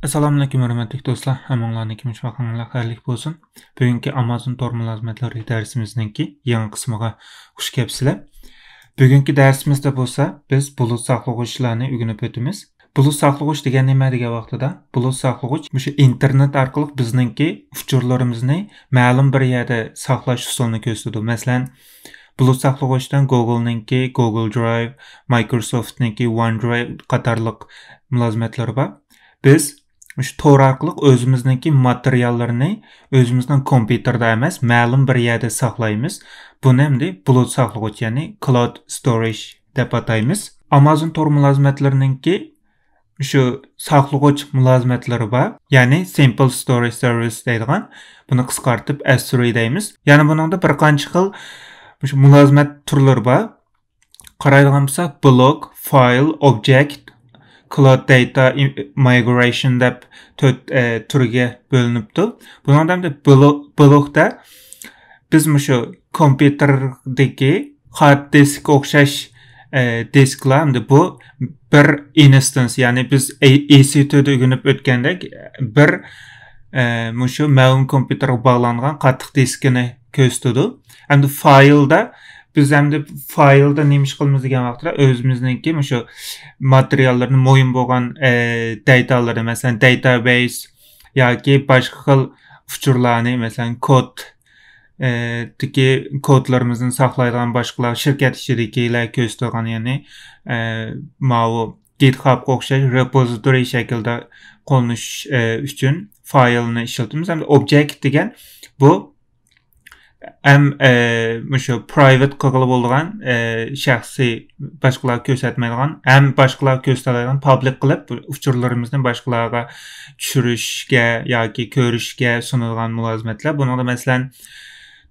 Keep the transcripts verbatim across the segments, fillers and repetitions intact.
ئەسسالامۇئەلەيكۇم، ھۆرمەتلىك دوستلار، ھەممىڭلارنىڭكى مۇشۇ ۋاقتىڭلار خەيرلىك بولسۇن. بۈگۈنكى ئامازون تور مۇلازىمەتلىرى دەرسىمىزنىڭكى يېڭى قىسمىغا خۇش كەپسىلەر. بۈگۈنكى دەرسىمىزدە بولسا بىز بۇلۇت ساقلىغۇچلارنى ئۆگىنىپ ئۆتىمىز. بۇلۇت ساقلىغۇچ دېگەن نېمە دېگەن ۋاقتىدا، بۇلۇت ساقلىغۇچ مۇشۇ ئىنتېرنېت ئارقىلىق بىزنىڭكى ئۇچۇرلىرىمىزنى مەلۇم بىر يەردە ساقلاش ئۇسۇلىنى كۆرسىتىدۇ. مەسىلەن، بۇلۇت ساقلىغۇچتىن گوگلنىڭكى گوگل درايۋ، مايكروسوفتنىڭكى ۋان درايۋ قاتارلىق مۇلازىمەتلىرى بار. بىز مۇشۇ تور ئارقىلىق ئۆزىمىزنىڭكى ماتېرىياللىرىنى ئۆزىمىزنىڭ كومپيۇتېردا ئەمەس، مەلۇم بىر يەردە ساقلايمىز. بۇنى ئەمدى بۇلۇت ساقلىغۇچ، يەنى كلاود ستورج دەپ ئاتايمىز. ئامازون تور مۇلازىمەتلىرىنىڭكى شۇ ساقلىغۇچ مۇلازىمەتلىرى بار. يەنى سىمپل ستورج سېرۋىس دەيدىغان. بۇنى قىسقارتىپ ئەس سىرى دەيمىز. يەنى بۇنىڭدا بىر قانچە خىل مۇشۇ مۇلازىمەت تۈرلىرى بار. قارايدىغان بولساق، بلوك، فايل، ئوبجېكت، كلاود داتا مايگرېيشن دەپ تۆت، ئە، تۈرگە بۆلۈنۈپتۇ. بۇنىڭدا ئەمدى بلو-، بلوكتا بىز مۇشۇ كومپيۇتېردىكى خارت دىسكقا ئوخشاش، ئە، دىسكلار، ئەمدى بۇ بىر ئىنستانس، يەنى بىز ئېي-، ئېي سى تۇدا ئۆگىنىپ ئۆتكەندەك بىر، ئە، مۇشۇ مەلۇم كومپيۇتېرغا باغلانغان قاتتىق دىسكىنى كۆرسىتىدۇ. ئەمدى فايلدا بىز ئەمدى فايلدا نېمە ئىش قىلىمىز دېگەن ۋاقىتتا ئۆزىمىزنىڭكى مۇشۇ ماتېرىياللىرىنى، مۇھىم بولغان، ئە، داتالىرىنى، مەسىلەن، داتابەيس ياكى باشقا خىل ئۇچۇرلارنى، مەسىلەن، كود، ئە، دىكى كودلىرىمىزنى ساقلايدىغان باشقىلار، شىركەت ئىچىدىكىلەر كۆرسىتىدىغان، يەنى، ئە، ماۋۇ گىتخابقا ئوخشاش رېپوزىتورىي شەكلىدە قوللىنىش، ئە، ئۈچۈن فايلنى ئىشلىتىمىز. ئەمدى ئوبجېكت دېگەن بۇ ھەم، ئە، مۇشۇ پرايۋېت قىلغىلى بولىدىغان، ئە، شەخسىي، باشقىلارغا كۆرسەتمەيدىغان، ھەم باشقىلارغا كۆرسىتەلەيدىغان، پابلىك قىلىپ ئۇچۇرلىرىمىزنى باشقىلارغا چۈشۈرۈشكە ياكى كۆرۈشكە سۇنىدىغان مۇلازىمەتلەر. بۇنىڭدا، مەسىلەن،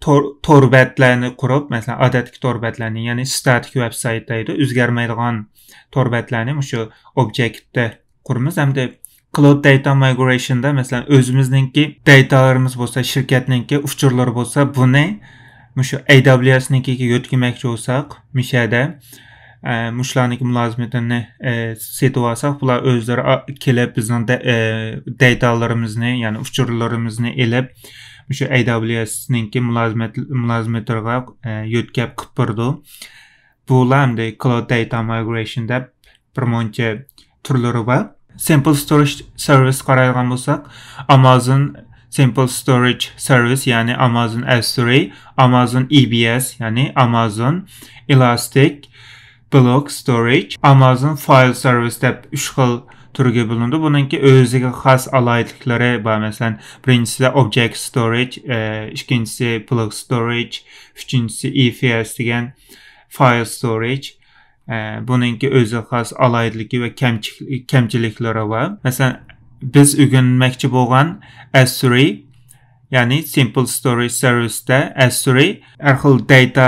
تور، تور بەتلەرنى قۇرۇپ، مەسىلەن، ئادەتتىكى تور بەتلەرنى، يەنى ستاتىك ۋېبسايت دەيدۇ، ئۆزگەرمەيدىغان تور بەتلەرنى مۇشۇ ئوبجېكتتا قۇرىمىز. ئەمدى كلاود داتا مايگرېيشندا، مەسىلەن، ئۆزىمىزنىڭكى داتالىرىمىز بولسا، شىركەتنىڭكى ئۇچۇرلىرى بولسا، بۇنى مۇشۇ ئەي دابلىيۇ ئەسنىڭكىگە يۆتكىمەكچى بولساق، مۇشۇ يەردە، ئە، مۇشۇلارنىڭكى مۇلازىمىتىنى، ئە، سېتىۋالساق، بۇلار ئۆزلىرى ئا-، كېلىپ بىزنىڭ دە-، ئە، داتالىرىمىزنى، يەنى ئۇچۇرلىرىمىزنى ئېلىپ، مۇشۇ ئەي دابلىيۇ ئەسنىڭكى مۇلازىمەت-، مۇلازىمىتىغا، ئە، يۆتكەپ قىلىپ بېرىدۇ. بۇلار ئەمدى كلاود داتا مايگرېيشن دەپ بىر مۇنچە تۈرلىرى بار. سىمپل ستورج سېرۋىس قارايدىغان بولساق، ئامازون سىمپل ستورج سېرۋىس، يەنى ئامازون ئەس سىرى، ئامازون ئى بى ئەس، يەنى ئامازون ئېلاستىك بلوك ستورج، ئامازون فايل سېرۋىس دەپ ئۈچ خىل تۈرگە بۆلۈنىدۇ. بۇنىڭكى ئۆزىگە خاس ئالاھىدىلىكلىرى بار. مەسىلەن، بىرىنچىسى ئوبجېكت ستورج، ئە، ئىككىنچىسى بلوك ستورج، ئۈچىنچىسى ئى ئېف ئېس دېگەن فايل ستورج. ئە، بۇنىڭكى ئۆزىگە خاس ئالاھىدىلىكى ۋە كەمچىك-، كەمچىلىكلىرى بار. مەسىلەن، بىز ئۆگەنمەكچى بولغان ئەس سىرى، يەنى سىمپل ستورج سېرۋىستا ئەس سىرى ھەر خىل داتا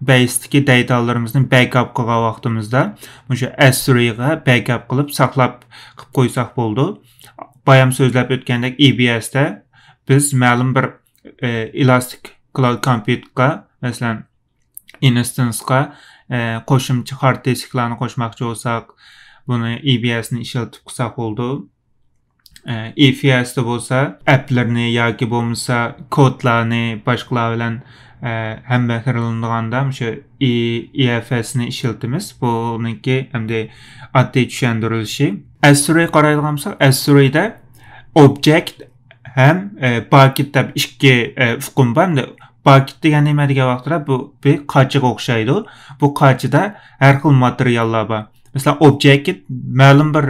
بەيستىكى داتالىرىمىزنى بەكئاپ قىلغان ۋاقتىمىزدا مۇشۇ ئەس سىرىغا بەكئاپ قىلىپ ساقلاپ قىلىپ قويساق بولىدۇ. بايام سۆزلەپ ئۆتكەندەك، ئى بى ئەستا بىز مەلۇم بىر، ئە، ئېلاستىك كلاود كومپيۇتېرغا، مەسىلەن، ئىنستانسقا، ئە، قوشۇمچە خارت دىسكلارنى قوشماقچى بولساق، بۇنى ئى بى ئەسنى ئىشلىتىپ قىلساق بولىدۇ. ئە، ئى ئېف ئېستا بولسا ئەپلىرىنى ياكى بولمىسا كودلارنى باشقىلار بىلەن، ئە، ھەمبەھىرلىنىدىغاندا مۇشۇ ئى-، ئى ئېف ئېسنى ئىشلىتىمىز. بۇنىڭكى ئەمدى ئاددىي چۈشەندۈرۈلۈشى. ئەس سىرى قارايدىغان بولساق، ئەس سىرىدە ئوبجېكت ھەم، ئە، باكېت دەپ ئىككى، ئە، ئۇقۇم بار. ئەمدى باكېت دېگەن نېمە دېگەن ۋاقىتتا، بۇ بىر قاچىغا ئوخشايدۇ. بۇ قاچىدا ھەر خىل ماتېرىياللار بار. مەسىلەن، ئوبجېكت مەلۇم بىر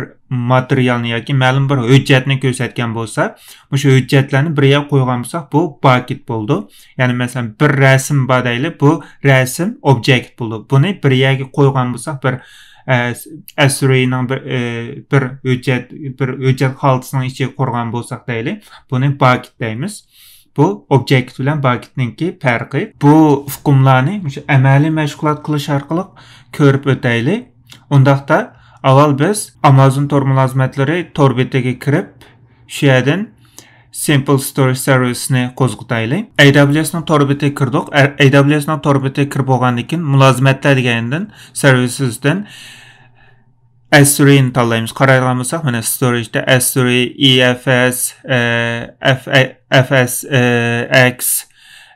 ماتېرىيالنى ياكى مەلۇم بىر ھۆججەتنى كۆرسەتكەن بولسا، مۇشۇ ھۆججەتلەرنى بىر يەرگە قويغان بولساق، بۇ باكېت بولىدۇ. يەنى، مەسىلەن، بىر رەسىم بار دەيلى، بۇ رەسىم ئوبجېكت بولىدۇ. بۇنى بىر يەرگە قويغان بولساق، بىر، ئە، ئەس سىرىنىڭ بىر، ئە، بىر ھۆججەت، بىر ھۆججەت خالتىسىنىڭ ئىچىگە قويغان بولساق دەيلى، بۇنى باكېت دەيمىز. بۇ ئوبجېكت بىلەن باكېتنىڭكى پەرقى. بۇ ئۇقۇملارنى مۇشۇ ئەمەلىي مەشغۇلات قىلىش ئارقىلىق كۆرۈپ ئۆتەيلى. ئۇنداقتا، ئاۋۋال بىز ئامازون تور مۇلازىمەتلىرى تور بېتىگە كىرىپ، شۇ يەردىن سىمپل ستورج سېرۋىسنى قوزغىتايلى. ئەي دابلىيۇ ئەسنىڭ تور بېتىگە كىردۇق. ئەي دابلىيۇ ئەسنىڭ تور بېتىگە كىرىپ بولغاندىن كېيىن، مۇلازىمەتلەر دېگەندىن، سېرۋىسىزدىن S three نى تاللايمىز. قارايدىغان بولساق، مانا storage دا S three، EFS، ئە، F-، FSX،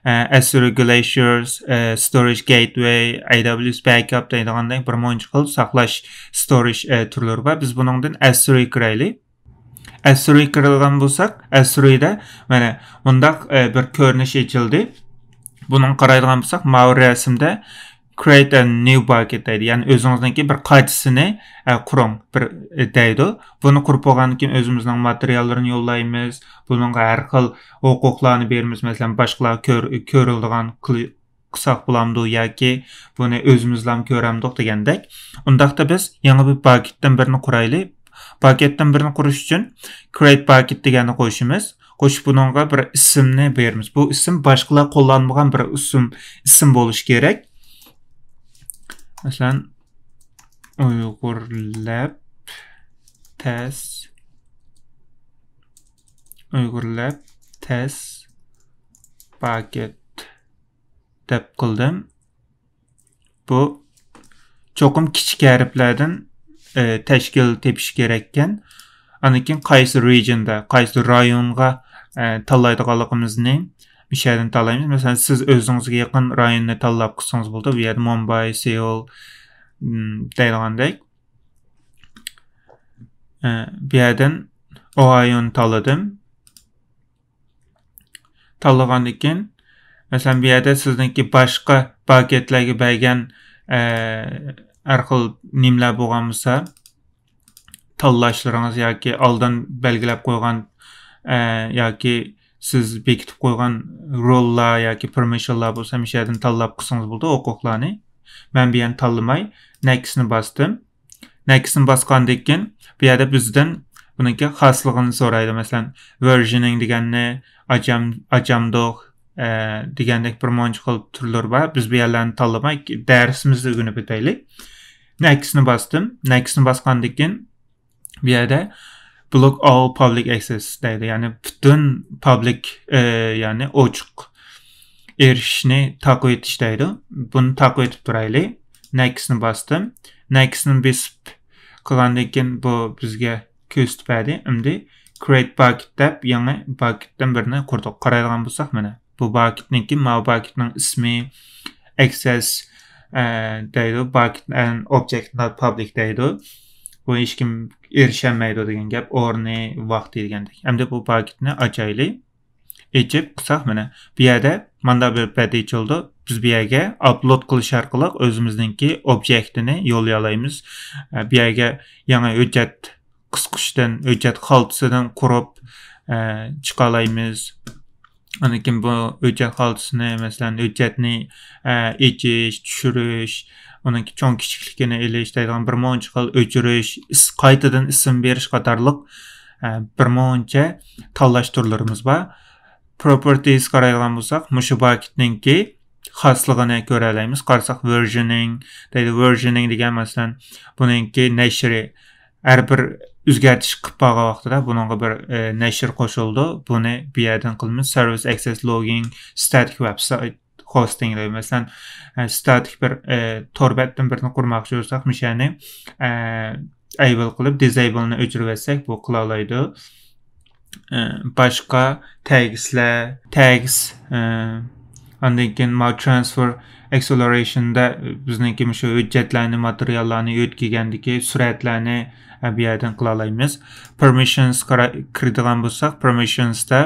ئە، S three Glaciers، ئە، Storage Gateway، AWS Backup دەيدىغاندەك بىر مۇنچە خىل ساقلاش storage، ئە، تۈرلىرى بار. بىز بۇنىڭدىن S three كىرەيلى. S three كىرىدىغان بولساق، S three دە مانا مۇنداق، ئە، بىر كۆرۈنۈش ئېچىلدى. بۇنىڭغا قارايدىغان بولساق، ماۋۇ رەسىمدە create a new bucket دەيدۇ. يەنى ئۆزىڭىزنىڭكى بىر قاچىسىنى، ئە، قۇرۇڭ بىر، ئە، دەيدۇ. بۇنى قۇرۇپ بولغاندىن كېيىن ئۆزىمىزنىڭ ماتېرىياللىرىنى يوللايمىز. بۇنىڭغا ھەر خىل ھوقۇقلارنى بېرىمىز. مەسىلەن، باشقىلار كۆر-، كۆرۈلىدىغان قىل-، قىلساق بولامدۇ ياكى بۇنى ئۆزىمىزلام كۆرەمدۇق دېگەندەك. ئۇنداقتا بىز يېڭى بىر باكېتتىن بىرنى قۇرايلى. باكېتتىن بىرنى قۇرۇش ئۈچۈن create bucket دېگەننى قوشىمىز. قوشۇپ بۇنىڭغا بىر ئىسىمنى بېرىمىز. بۇ ئىسىم باشقىلار قوللانمىغان بىر ئىسىم، ئىسىم بولۇشى كېرەك. مەسىلەن، ئۇيغۇرلەپ تەس، ئۇيغۇرلەپ تەس باكېت دەپ قىلدىم. بۇ چوقۇم كىچىك ھەرپلەردىن، ئە، تەشكىل تېپىش كېرەككەن. ئاندىن كېيىن قايسى regionدا، قايسى رايونغا، ئە، تاللايدىغانلىقىمىزنى مۇشۇ يەردىن تاللايمىز. مەسىلەن، سىز ئۆزىڭىزگە يېقىن رايوننى تاللاپ قىلسىڭىز بولىدۇ. بۇ يەردە مۇمباي، سېئۇل، م، دەيدىغاندەك. ئە، بۇ يەردىن ئوھايونى تاللىدىم. تاللىغاندىن كېيىن، مەسىلەن، بۇ يەردە سىزنىڭكى باشقا باكېتلەرگە بەرگەن، ئە، ھەر خىل نېمىلەر بولغان بولسا، تاللاشلىرىڭىز ياكى ئالدىن بەلگىلەپ قويغان، ئە، ياكى سىز بېكىتىپ قويغان روللار ياكى پېرمىشنلار بولسا، مۇشۇ يەردىن تاللاپ قىلسىڭىز بولىدۇ، ھوقۇقلارنى. مەن بۇ يەرنى تاللىماي، نېكىستنى باستىم. نېكىستنى باسقاندىن كېيىن، بۇ يەردە بىزدىن بۇنىڭكى خاسلىقىنى سورايدۇ. مەسىلەن، ۋېرژىنىڭ دېگەننى ئاچام-، ئاچامدۇق، ئە، دېگەندەك بىر مۇنچە خىل تۈرلىرى بار. بىز بۇ يەرلەرنى تاللىماي، دەرسىمىزدە ئۆگىنىپ ئۆتەيلى. نېكىستنى باستىم. نېكىستنى باسقاندىن كېيىن، بۇ يەردە block all public access دەيدۇ. يەنى پۈتۈن پابلىك، ئە، يەنى ئوچۇق ئېرىشىشنى تاقىۋېتىش دەيدۇ. بۇنى تاقىۋېتىپ تۇرايلى. نېكىستنى باستىم. نېكىستنى بېسىپ قىلغاندىن كېيىن بۇ بىزگە كۆرسىتىپ بەردى. ئەمدى create bucket دەپ يېڭى باكېتتىن بىرنى قۇردۇق. قارايدىغان بولساق، مانا بۇ باكېتنىڭكى، ماۋۇ باكېتنىڭ ئىسمى، access، ئە، دەيدۇ، bucket and object not public دەيدۇ. بۇ ھېچكىم ئېرىشەلمەيدۇ دېگەن گەپ، ئورنى، ۋاقتى دېگەندەك. ئەمدى بۇ باكېتنى ئاچايلى. ئېچىپ قىلساق، مانا بۇ يەردە مانداق بىر پەدە ئېچىلىدۇ. بىز بۇ يەرگە ئاپلود قىلىش ئارقىلىق ئۆزىمىزنىڭكى ئوبيېكتىنى يوللىيالايمىز. ئە، بۇ يەرگە يېڭى ھۆججەت قىسقۇچتىن، ھۆججەت خالتىسىدىن قۇرۇپ، ئە، چىقالايمىز. ئاندىن كېيىن بۇ ھۆججەت خالتىسىنى، مەسىلەن، ھۆججەتنى، ئە، ئېچىش، چۈشۈرۈش، ئۇنىڭ چوڭ كىچىكلىكىنى ئېلىش دەيدىغان بىر مۇنچە خىل ئۆچۈرۈش، ئىس-، قايتىدىن ئىسىم بېرىش قاتارلىق، ئە، بىر مۇنچە تاللاش تۈرلىرىمىز بار. پروپېرتىيىسىگە قارايدىغان بولساق، مۇشۇ باكېتنىڭكى خاسلىقىنى كۆرەلەيمىز. قارىساق، ۋېرژىنىڭ دەيدۇ. ۋېرژىنىڭ دېگەن، مەسىلەن، بۇنىڭكى نەشرى، ھەر بىر ئۆزگەرتىش قىلىپ بارغان ۋاقتىدا بۇنىڭغا بىر، ئە، نەشر قوشۇلىدۇ. بۇنى بۇ يەردىن قىلىمىز. Service access logging، static website hosting دەيدۇ. مەسىلەن، ئە، ستاتىك بىر، ئە، تور بەتتىن بىرنى قۇرماقچى بولساق، مۇشۇنى، ئە، ئەيبىل قىلىپ، دىزەيبىلنى ئۆچۈرۈۋەتسەك، بۇ قىلالايدۇ. ئە، باشقا تەگىسلەر، تەگىس، ئە، ئاندىن كېيىن ماۋۇ transfer accelerationدا بىزنىڭكى مۇشۇ ھۆججەتلەرنى، ماتېرىياللارنى يۆتكىگەندىكى سۈرەتلەرنى، ئە، بۇ يەردىن قىلالايمىز. Permissions قارا-، كىرىدىغان بولساق، permissionsدا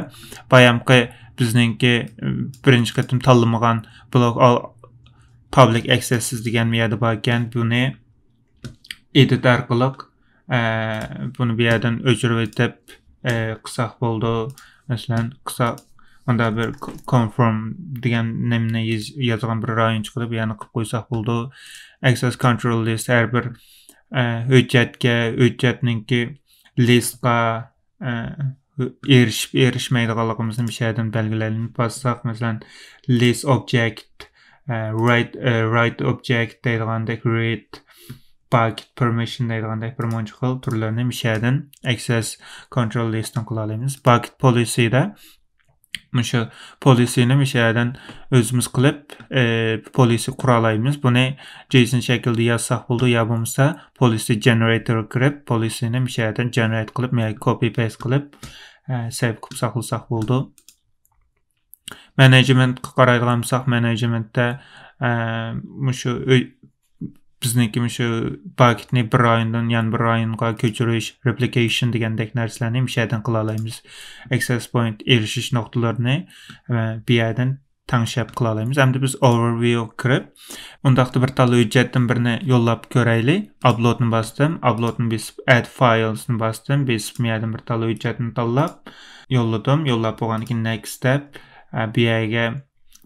بايامقى بىزنىڭكى، ئە، بىرىنچى قېتىم تاللىمىغان block all public access دېگەن بۇ يەردە باركەن، بۇنى edit ئارقىلىق، ئە، بۇنى بۇ يەردىن ئۆچۈرۈۋېتىپ، ئە، قىلساق بولىدۇ. مەسىلەن، قىلساق، مۇندا بىر ك-، confirm دېگەن نېمىنى يېز-، يازغان بىر رايون چىقىدۇ، بۇ يەرنى قىلىپ قويساق بولىدۇ. Access control list ھەر بىر، ئە، ھۆججەتكە، ھۆججەتنىڭكى لىستقا، ئە، ئېرىشىپ ئېرىشمەيدىغانلىقىمىزنى مۇشۇ يەردىن بەلگىلەيلى. باسساق، مەسىلەن، list object، ئە، write، ئە، write object دەيدىغاندەك، read، bucket permission دەيدىغاندەك بىر مۇنچە خىل تۈرلەرنى مۇشۇ يەردىن access control listتىن قىلالايمىز. Bucket policyدا مۇشۇ پولىسىنى مۇشۇ يەردىن ئۆزىمىز قىلىپ، ئى، پولىسى قۇرالايمىز. بۇنى جېيسون شەكلىدە يازساق بولىدۇ، يا بولمىسا پولىسى جېنېرېيتورغا كىرىپ، پولىسىنى مۇشۇ يەردىن جېنېرېيت قىلىپ، ياكى كوپى پەيست قىلىپ، ئە، سەۋ قىلىپ ساقلىساق بولىدۇ. مەنېجمېنتقا قارايدىغان بولساق، مەنېجمېنتتە، ئە، مۇشۇ ئۆي، بىزنىڭكى مۇشۇ باكېتنى بىر رايوندىن يەنە بىر رايونغا كۆچۈرۈش، رېپلىكېيشن دېگەندەك نەرسىلەرنى مۇشۇ يەردىن قىلالايمىز. ئەكسېس پوينت، ئېرىشىش نۇقتىلىرىنى، ئە، بۇ يەردىن تەڭشەپ قىلالايمىز. ئەمدى بىز ئوۋېرۋيۇغا كىرىپ، ئۇنداقتا بىر تال ھۆججەتتىن بىرنى يوللاپ كۆرەيلى. ئاپلودنى باستىم. ئاپلودنى بېسىپ، ئەد فايلسنى باستىم. بېسىپ، بۇ يەردىن بىر تال ھۆججەتنى تاللاپ يوللىدىم. يوللاپ بولغاندىن كېيىن نېكست دەپ، ئە، بۇ يەرگە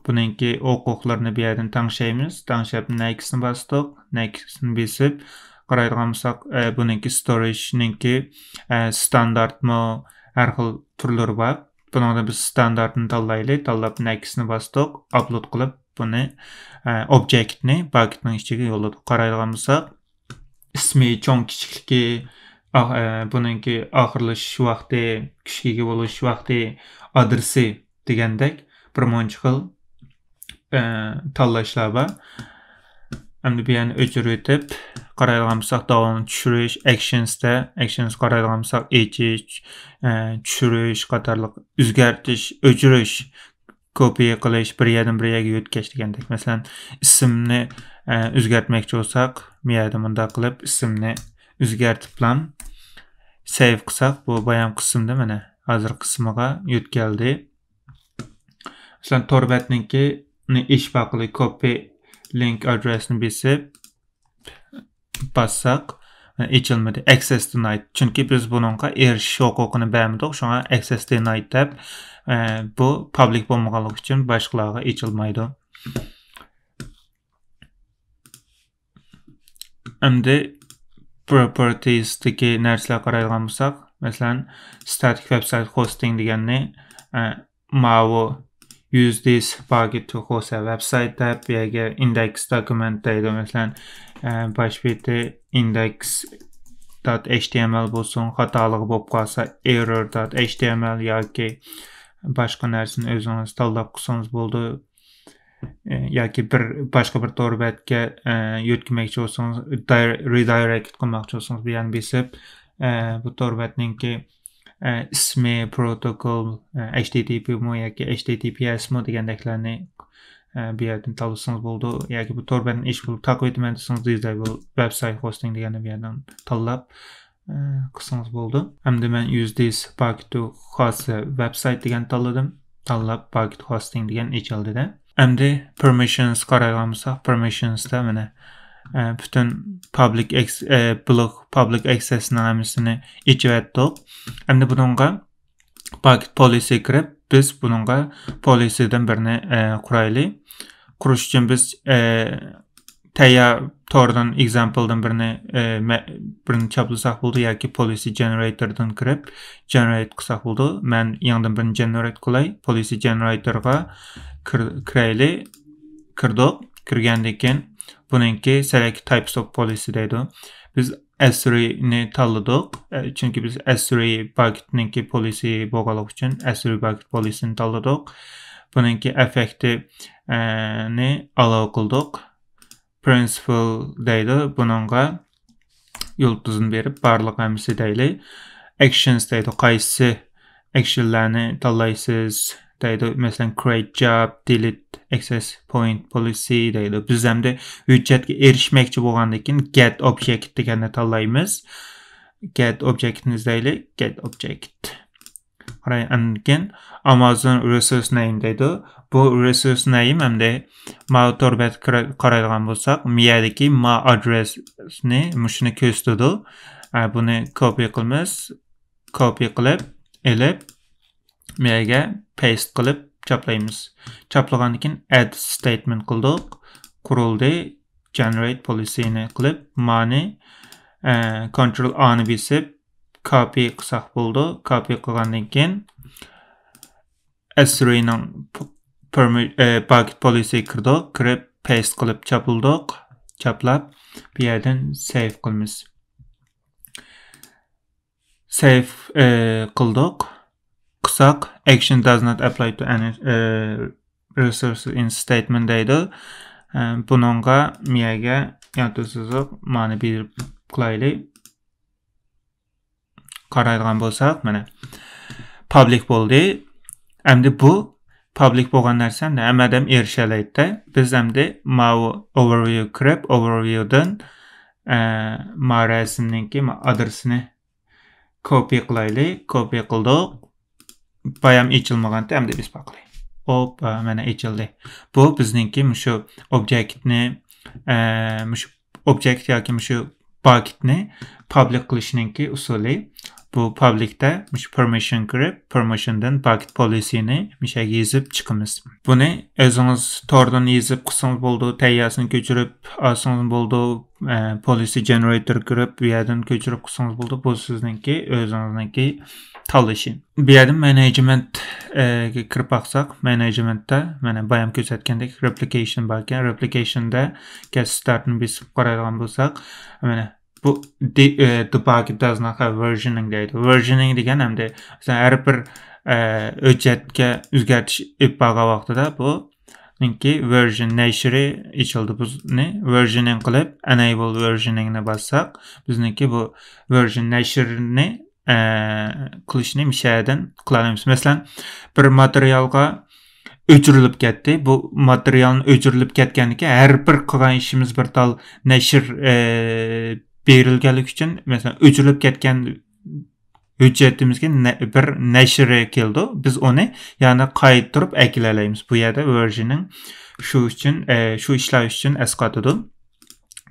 بۇنىڭكى ھوقۇقلىرىنى بۇ يەردىن تەڭشەيمىز. تەڭشەپ نېكستنى باستۇق. نېكستنى بېسىپ قارايدىغان بولساق، ئە، بۇنىڭكى ستورېجنىڭكى، ئە، ستاندارتمۇ، ھەر خىل تۈرلىرى بار. بۇنىڭدا بىز ستاندارتنى تاللايلى. تاللاپ نېكستنى باستۇق. ئاپلود قىلىپ بۇنى، ئە، ئوبجېكتنى باكېتنىڭ ئىچىگە يوللىدۇق. قارايدىغان بولساق، ئىسمى، چوڭ كىچىكلىكى، ئا-، ئە، بۇنىڭكى ئاخىرلىشىش ۋاقتى، كۈچكە ئىگە بولۇش ۋاقتى، ئادرېسى دېگەندەك بىر مۇنچە خىل، ئە، تاللاشلار بار. ئەمدى بۇ يەرنى ئۆچۈرۈۋېتىپ قارايدىغان بولساق، داۋامىنى چۈشۈرۈش، ئەكشنستا، ئەكشنس قارايدىغان بولساق، ئېچىش، ئە، چۈشۈرۈش قاتارلىق، ئۆزگەرتىش، ئۆچۈرۈش، كوپىيە قىلىش، بىر يەردىن بىر يەرگە يۆتكەش دېگەندەك. مەسىلەن، ئىسىمنى، ئە، ئۆزگەرتمەكچى بولساق، بۇ يەردە مۇنداق قىلىپ ئىسىمنى ئۆزگەرتىپلا سەيۋ قىلساق، بۇ بايام قىسىمدا مانا ھازىر قىسمىغا يۆتكەلدى. مەسىلەن، تور بەتنىڭكىنى ئېچىپ باققىلى، كوپى لىنك ئادرېسنى بېسىپ، باسساق، ئېچىلمىدى. ئەكسېس دېنايد. چۈنكى بىز بۇنىڭغا ئېرىشىش ھوقۇقىنى بەرمىدۇق. شۇڭا ئەكسېس دېنايد دەپ، ئە، بۇ پابلىك بولمىغانلىقى ئۈچۈن باشقىلارغا ئېچىلمايدۇ. ئەمدى پروپېرتىستىكى نەرسىلەرگە قارايدىغان بولساق، مەسىلەن، ستاتىك ۋېبسايت خوستىنگ دېگەننى، ئە، ماۋۇ use this bucket to host a website دەپ، بۇ يەرگە ئىندېكس دوكۇمېنت دەيدۇ. مەسىلەن، ئە، باش بېتى ئىندېكس دوت ئېچ تى ئېم ئېل بولسۇن، خاتالىقى بولۇپ قالسا، ئېررور دوت ئېچ تى ئېم ئېل ياكى باشقا نەرسىنى ئۆزىڭىز تاللاپ قىلسىڭىز بولىدۇ. ئە، ياكى بىر، باشقا بىر تور بەتكە، ئە، يۆتكىمەكچى بولسىڭىز، داي-، رېدايرېكت قىلماقچى بولسىڭىز، بۇ يەرنى بېسىپ، ئە، بۇ تور بەتنىڭكى، ئە، ئىسمى، پروتوكول، ئە، ئېچ تى تى پى مۇ ياكى ئېچ تى تى پى ئېس مۇ دېگەندەكلەرنى، ئە، بۇ يەردىن تاللىسىڭىز بولىدۇ. ياكى بۇ تور بەتنى ئېچىپ بولۇپ تاقىۋېتىمەن دېسىڭىز، دىزايبل ۋېبسايت خوستىنگ دېگەننى بۇ يەردىن تاللاپ، ئە، قىلسىڭىز بولىدۇ. ئەمدى مەن use this bucket to host a website دېگەننى تاللىدىم. تاللاپ، باكېت خوستىنگ دېگەن ئېچىلدى-دە. ئەمدى پېرمىشنس قارايدىغان بولساق، پېرمىشنستا مانا، ئە، پۈتۈن پابلىك ئەكس-، ئە، بلوك، پابلىك ئەكسېسنىڭ ھەممىسىنى ئېچىۋەتتۇق. ئەمدى بۇنىڭغا باكېت پولىسى كىرىپ، بىز بۇنىڭغا پولىسىدىن بىرنى، ئە، قۇرايلى. قۇرۇش ئۈچۈن بىز، ئە، تەييار توردىن، ئېگزامپلدىن بىرنى، ئە، مە-، بىرنى چاپلىساق بولىدۇ ياكى پولىسى جېنېرېيتوردىن كىرىپ جېنېرېيت قىلساق بولىدۇ. مەن يېڭىدىن بىرنى جېنېرېيت قىلاي. پولىسى جېنېرېيتورغا كىر-، كىرەيلى. كىردۇق. كىرگەندىن كېيىن بۇنىڭكى سېلېكت تايپس ئوف پولىسى دەيدۇ. بىز ئەسرىنى تاللىدۇق. ئە، چۈنكى بىز ئەسرى باكېتنىڭكى پولىسى بولغانلىقى ئۈچۈن ئەسرى باكېت پولىسىنى تاللىدۇق. بۇنىڭكى ئېففېكتى، ئە، نى ئالاۋ قىلدۇق. پرىنسىپال دەيدۇ. بۇنىڭغا يۇلتۇزنى بېرىپ، بارلىق ھەممىسى دەيلى. ئەكشنس دەيدۇ. قايسى ئەكشنلەرنى تاللايسىز دەيدۇ. مەسىلەن، create job، delete access point policy دەيدۇ. بىز ئەمدى ھۆججەتكە ئېرىشمەكچى بولغاندىن كېيىن get object دېگەننى تاللايمىز. Get object نى ئىزدەيلى. Get object. قاراي، ئاندىن كېيىن Amazon resource name دەيدۇ. بۇ resource name ئەمدى ماۋۇ تور بەتكە قارا-، قارايدىغان بولساق، مۇ يەردىكى my address نى مۇشۇنى كۆرسىتىدۇ. ئە، بۇنى كوپىي قىلىمىز. كوپىي قىلىپ، ئېلىپ، مۇ يەرگە پەيست قىلىپ چاپلايمىز. چاپلىغاندىن كېيىن add statement قىلدۇق. قۇرۇلدى. Generate policy نى قىلىپ، مانى، ئە، كونترول ئا نى بېسىپ، كوپىي قىلساق بولىدۇ. كوپىي قىلغاندىن كېيىن، ئەسرىنىڭ پ-، پېرمى-، ئە، باكېت پولىسى كىردۇق. كىرىپ، پەيست قىلىپ چاپلىدۇق. چاپلاپ، بۇ يەردىن سەيۋ قىلىمىز. سەيۋ، ئە، قىلدۇق. ساق، action does not apply to any resource in statement دەيدۇ. بۇنىڭغا مىيەگە يانتۇ سىزىق مانى بېرىپ قىلايلى. قارايدىغان بولساق، مانا، پابلىك بولدى. ئەمدى بۇ پابلىك بولغان نەرسە ھەممە ئادەم ئېرىشەلەيدۇ. بىز ئەمدى ماۋۇ ئوۋېرۋيۇ كىرىپ، ئوۋېرۋيۇدىن ما رەسىمنىڭكى ما ئادرېسىنى كوپىي قىلايلى. كوپىي قىلدۇق. بايام ئېچىلمىغانتى، ئەمدى بىز باقىلى. ھوپ، مانا ئېچىلدى. بۇ بىزنىڭكى مۇشۇ ئوبيېكتنى، مۇشۇ ئوبيېكت ياكى مۇشۇ باكېتنى پابلىك قىلىشنىڭكى ئۇسۇلى. بۇ پابلىكتا مۇشۇ پېرمىشن كىرىپ، پېرمىشندىن باكېت پولىسىنى مۇشۇ يەرگە يېزىپ چىقىمىز. بۇنى ئۆزىڭىز توردىن يېزىپ قىلسىڭىز بولىدۇ، تەييارسىنى كۆچۈرۈپ ئالسىڭىز بولىدۇ، پولىسى جېنېرېتور كىرىپ، بۇ يەردىن كۆچۈرۈپ قىلسىڭىز بولىدۇ. بۇ سىزنىڭكى، ئۆزىڭىزنىڭكى تاللىشى. بۇ يەردىن مانېجمېنتكە كىرىپ باقساق، مانېجمېنتتا مانا بايام كۆرسەتكەندەك رېپلىكېيشن بار ئىكەن. رېپلىكېيشندا گەت ستارتنى بېسىپ قارايدىغان بولساق، مانا بۇ the, the package does not have versioning دەيدۇ. ۋېرژىنىڭ دېگەن ئەمدى مەسىلەن ھەر بىر ھۆججەتكە ئۆزگەرتىش ئېلىپ بارغان ۋاقتىدا بۇنىڭكى ۋېرژىن نەشرى ئېچىلدى. بۇنى ۋېرژىنىڭ قىلىپ، ئېنەيبىل ۋېرژىنىڭنى باسساق، بىزنىڭكى بۇ ۋېرژىن نەشرىنى قىلىشنى مۇشۇ يەردىن قىلالايمىز. مەسىلەن، بىر ماتېرىيالغا ئۆچۈرۈلۈپ كەتتى. بۇ ماتېرىيالنى ئۆچۈرۈلۈپ كەتكەندىكىن ھەر بىر قىلغان ئىشىمىز بىر تال نەشر بېرىلگەنلىكى ئۈچۈن، مەسىلەن، ئۆچۈرۈلۈپ كەتكەن ھۆججىتىمىزگە بىر نەشرى كېلىدۇ. بىز ئۇنى يەنە قايتۇرۇپ ئەكېلەلەيمىز. بۇ يەردە ۋېرژىنىڭ شۇ ئۈچۈن، شۇ ئىشلار ئۈچۈن ئەسقاتىدۇ.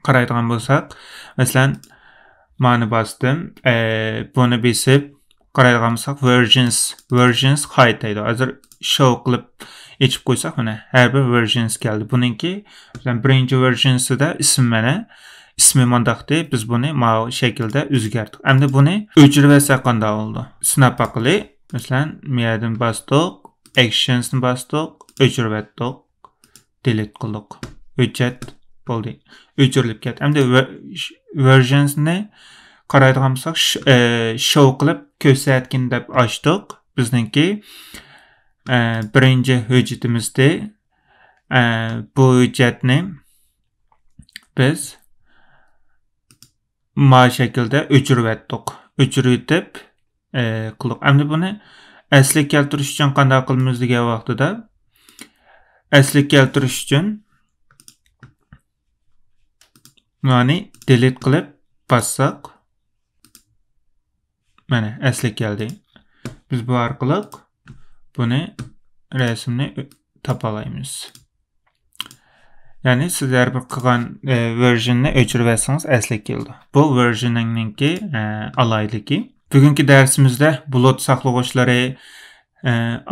قارايدىغان بولساق، مەسىلەن، مانى باستىم. بۇنى بېسىپ قارايدىغان بولساق، ۋېرژىنس، ۋېرژىنس قايتايدۇ. ھازىر شو قىلىپ ئېچىپ قويساق، مانا ھەر بىر ۋېرژىنس كەلدى. بۇنىڭكى، مەسىلەن، بىرىنچى ۋېرژىنسىدا ئىسمى مانا، ئىسمى مانداقتى. بىز بۇنى ماۋۇ شەكىلدە ئۆزگەرتتۇق. ئەمدى بۇنى ئۆچۈرۈۋەتسەك قانداق بولىدۇ؟ سىناپ باقىلى. مەسىلەن، بۇ يەردىن باستۇق، ئەكشنسنى باستۇق، ئۆچۈرۈۋەتتۇق. دېلېت قىلدۇق. ھۆججەت بولدى. ئۆچۈرۈلۈپ كەتتى. ئەمدى ۋېرژىنسنى قارايدىغان بولساق، شو قىلىپ كۆرسەتكىن دەپ ئاچتۇق. بىزنىڭكى بىرىنچى ھۆججىتىمىزدى. بۇ ھۆججەتنى بىز ما شەكىلدە ئۆچۈرۈۋەتتۇق. ئۆچۈرۈۋېتىپ قىلدۇق. ئەمدى بۇنى ئەسلىگە كەلتۈرۈش ئۈچۈن قانداق قىلىمىز دېگەن ۋاقتىدا، ئەسلىگە كەلتۈرۈش ئۈچۈن مانى دېلېت قىلىپ باسساق، مانا ئەسلىگە كەلدى. بىز بۇ ئارقىلىق بۇنى، رەسىمنى تاپالايمىز. يەنى سىز ھەر بىر قىلغان ۋېرژىننى ئۆچۈرۈۋەتسىڭىز ئەسلىگە كېلىدۇ. بۇ ۋېرژىنىڭنىڭكى ئالاھىدىلىكى. بۈگۈنكى دەرسىمىزدە بۇلۇت ساقلىغۇچلىرى،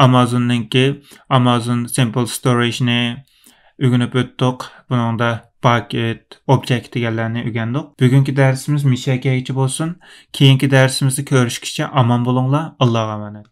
ئامازوننىڭكى ئامازون سىمپل ستورېجنى ئۆگىنىپ ئۆتتۇق. بۇنىڭدا باكېت، ئوبيېكت دېگەنلەرنى ئۆگەندۇق. بۈگۈنكى دەرسىمىز مۇشۇ يەرگىچە بولسۇن. كېيىنكى دەرسىمىزدە كۆرۈشكىچە ئامان بولۇڭلار. ئاللاغا ئامانەت.